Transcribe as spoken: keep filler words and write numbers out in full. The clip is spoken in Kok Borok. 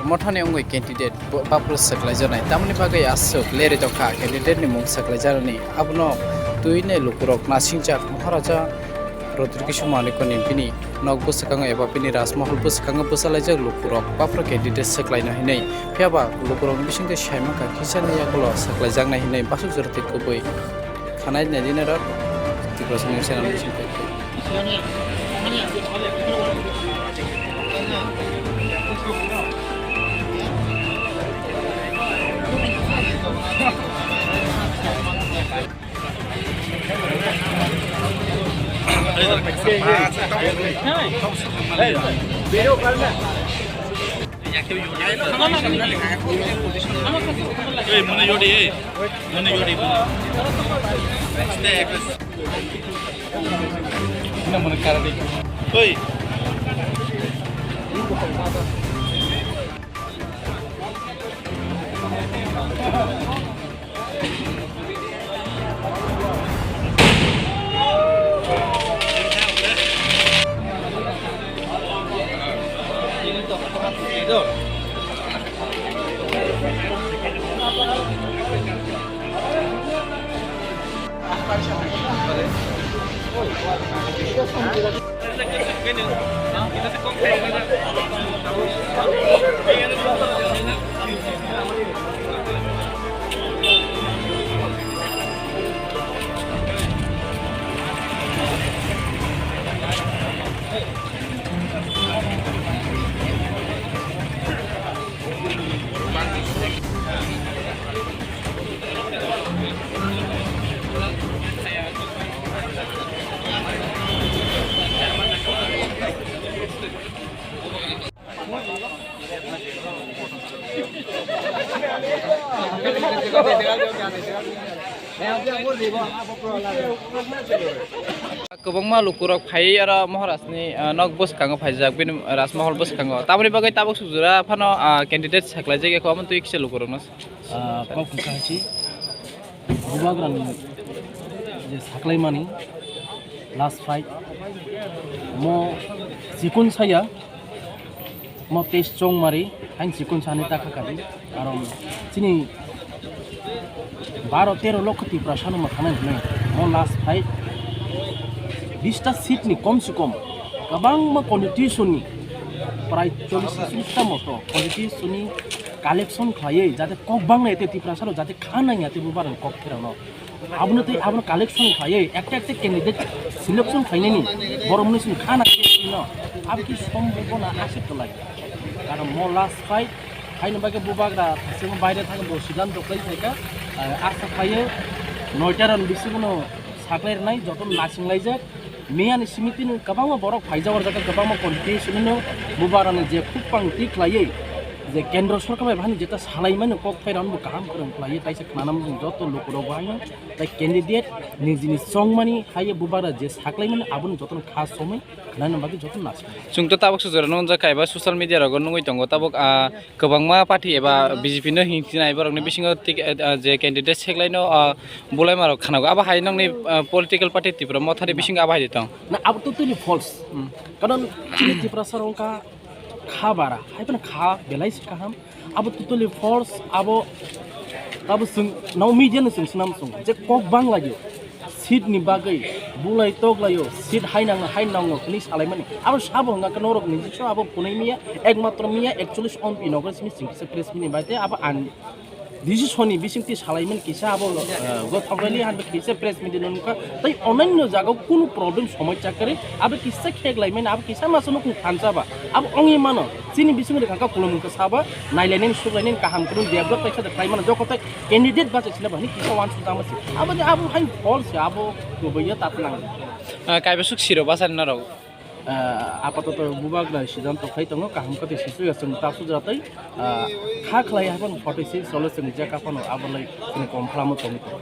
Mothani wngwi candidate bo-, baphuru swklaijaknai, tamoni bagwi aswk lerwi tongkha candidate ni mung swklaijaknani. Abono twi nai lukurok nasingjak Maharaja Rodrigues Manikoni bini nok bwswkango eba bini Rajmahal bwswkango bwchalaijak lukurok baphuru candidate swklaina hinwi. Phiyaba lukurokni bisingtwi saimankha kisa ni yagulo swklaijaknai hinwi basuk jora twi kubui. Khanai naidi norok Tiprasa News channel bising twi. Ei, mone yodi, ei. Mone yodi, mone. Ina mone karate. Oi. Kwbangma lukurok phaiwi aro Maharajni, ah, nok bwskango phaijak, bini Rajmahal bwskango. Tamoni bagwi tabuk sujura phano, ah, candidate saklaijak, eko omo twi kisa lukurokno. Ah, kok kwchang si. Bubagrani je saklaimani last fight, mo chikon saya, mo test chongmari, hain chikon sani ta khakadi. Karon chini baro tero lokho Tiprasa no ma thanai hinwi, mo last fight bista seat ni kom se kom kwbangma constitution ni prai chollish ta moto constitution ni collection khlaiwi, jate kok bangla ete Tiprasa rok jate kha nangya tei bubagrani kok pherangno. Abono tei abono collection khlaiwi ekta ekta candidate selection khlainani borok mwnwi chwng kha nangya tei no. Abo khe sombobona aswk kwlai. Karon mo last fight, haino bagwi bubagra thasingno baire thangwi bo siddhanto khlai phaikha, ah, asa khaio noita rokni bisingo no saklai rwnai jotono nasinglai jak. Miyani simi tini kwbangma borok phaijak, o jaga kwbangma constitution no bubagrani je khukpang twi khlaiwi je kendro sorkar bai bahani jeta salaimani kok phairokno bo kaham kwrwng khlaiwi taisa khnana mung joto lukurok bahai no tai candidate nijini chongmani haiwi bubagra je saklaimani abono jotono kha somwi khnana bagwi jotono nasingo. Chwng to tabuk sujora nungjak kaiba social media rogo nungwi tongo tabuk, ah, Kwbangma party eba B J P no hinsinai borokni bisingo tik-, ah, je candidate seklaino, ah, bulaima rok khanago. Abo hai nokni, ah, political party Tipra Mothani bisingo abo hai de tong. Na, abo totally false. Hmm. Karon chini Tiprasa rok wngkha kha bara, hai phano kha belai se kaham. Abo totally false, abo, abo chwng no media no chwng swnam swngo je kok bang lagio. Seat ni bagwi bulai tok laio, seat hai nango, hai nango hwnwi salaimani. Abo sabo hwnga khe norok ni jisung abo phunui miya, ekmatro miya ekchollish M P nogor simi sing kisa press meet ni bai tei abo ang decision ni bising twi salaimani kisa abo, eh, go thok rally han kisa press meet no nukha. Tei onanno jaga kunu problem somosya kwrwi abo kisa khek laimani abo kisa masa nukung thansa ba abo ongwi mano. Chini bising rwkha kha khulumung khe saba nailainani suklainani kaham kwrwng develop kaisa de khlai mano joko tei candidate bachaisina bahini kisa wansuk tamo se. Abo de abo hai false se abo kubui ya tap nang. Ah, kaiba suk siro basa na rok. Ah, apatoto bubagra siddhanto khai tongo kaham khe tei sisu ya chwng ta suja tei, ah, kha khlai hapan forty six solo chwng je kaphano abo lai chini kom phlamo tongwi tongo.